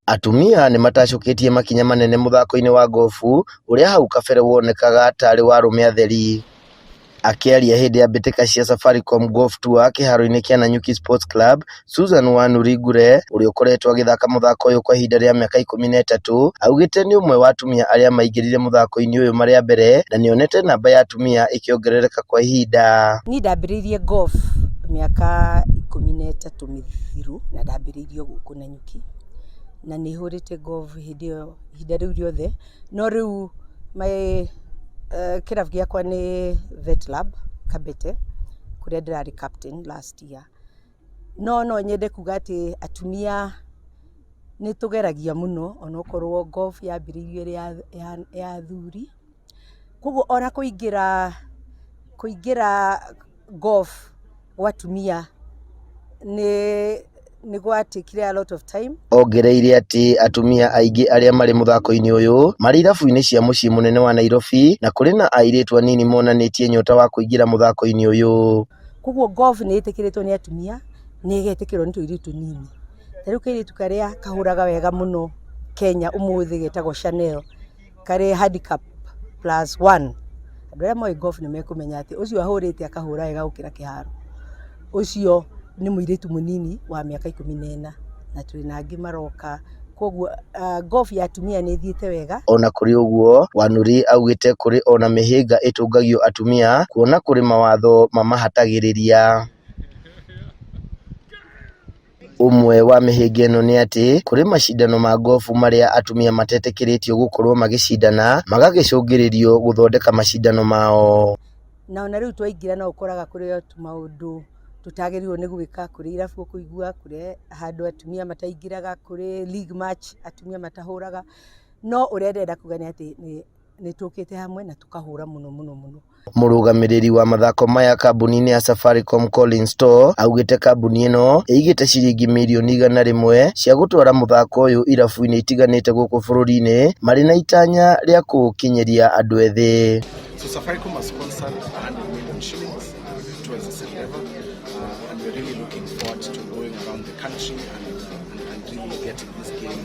Atumia nĩmatacũkĩtie makinya manene mũthako-inĩ wa gofu ũrĩa hau kabere wonekaga tarĩ wa arũme atheri. Akĩaria hĩndĩ ya mbĩtĩka cia Safaricom Golf Tour kĩharoinĩ kĩa Nanyuki Sports Club, Susan Wanuri Ngure ũrĩa ũkoretwo agĩthaka mũthako ũyũ kwa ihinda rĩa mĩaka 13 augĩte nĩ ũmwe wa atumia arĩa maingĩrire mũthako-inĩ ũyũ marĩ a mbere na nĩonete namba ya atumia ĩkĩongerereka kwa ihinda. Niĩ ndambĩrĩirie golf mĩaka 13 mĩthiru na ndambĩrĩirie gũkũ Nanyuki na nĩ hũrĩte golf hĩndĩ ĩyo ihinda rĩu rĩothe. No rĩu kĩrabu gĩakwa nĩ Vet Lab Kabete kũrĩa ndĩrarĩ captain last year. No no nyende kuga atĩ atumia nĩ tũgeragia mũno onokorwo golf yambĩrĩirio ĩrĩ ya athuri. Koguo ona kũingĩra golf gwa atumia nĩ gwatekire a lot of time. Ongereire atĩ atumia aingĩ arĩa marĩ mũthako-inĩ ũyũ marĩ irabu-inĩ cia mũciĩ mũnene wa Nairobi na kũrĩ na airĩtu anini monanĩtie nyota wa kũingĩra mũthako-inĩ ũyũ. Koguo golf nĩ ĩtĩkĩrĩtwo nĩ atumia na ĩgetĩkĩrwo nĩ tũirĩtu tũnini. Ta rĩu kairĩtu karĩa kahũraga wega mũno Kenya ũmũthĩ getagwo Chanel karĩ handicap +1. Andũ arĩa moĩ golf nĩ mekũmenya atĩ ũcio ahũrĩte akahũra wega gũkĩra kĩharo. Ũcio nĩ mũirĩtu mũnini wa mĩaka 14 na twĩna angĩ maroka. Koguo golf ya atumia nĩ ĩthiĩte wega. Ona kũrĩ ũguo, Wanuri augĩte kũrĩ ona mĩhĩnga ĩtũngagio atumia kuona kũrĩ mawatho mamahatagĩrĩria. Ũmwe wa mĩhĩnga ĩno nĩ atĩ kũrĩ macindano ma gofu marĩa atumia matetĩkĩrĩtio gũkorwo magĩcindana magagĩcũngĩrĩrio gũthondeka macindano mao. Na ona rĩu twaingĩra no ũkoraga kũrĩ o tũmaũndũ tũtagĩrĩirwo nĩ gwĩka, kũrĩ irabu ũkũigua, kũrĩ handũ atumia mataingĩraga, kũrĩ league match atumia matahũraga. No ũrĩa ndĩrenda kuga nĩ atĩ nĩ tũkĩte hamwe na tũkahũra mũno mũno mũno. Mũrũgamĩrĩri wa mathako maya kambuni-inĩ ya Safaricom Collins Store augĩte kambuni ĩno ĩigĩte ciringi mirioni 100 cia gũtwara mũthako ũyũ irabu-inĩ itiganĩte gũkũ bũrũri-inĩ marĩ na itanya rĩa kũũkinyĩria andũ ethĩ. So Safaricom has sponsored 100 million shillings towards this endeavor, and we're really looking forward to going around the country and really getting this game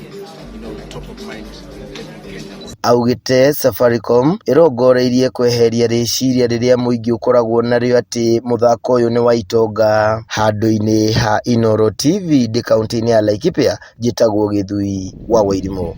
top of mind with every Kenyan. Augĩte Safaricom ĩrongoreirie kweheria rĩciria rĩrĩa mũingĩ ũkoragwo narĩo atĩ mũthako ũyũ nĩ wa itonga. Handũ-inĩ ha Inooro TV ndĩ kaunti-inĩ ya Laikipia, njĩtagwo Gĩthui wa Wairimũ.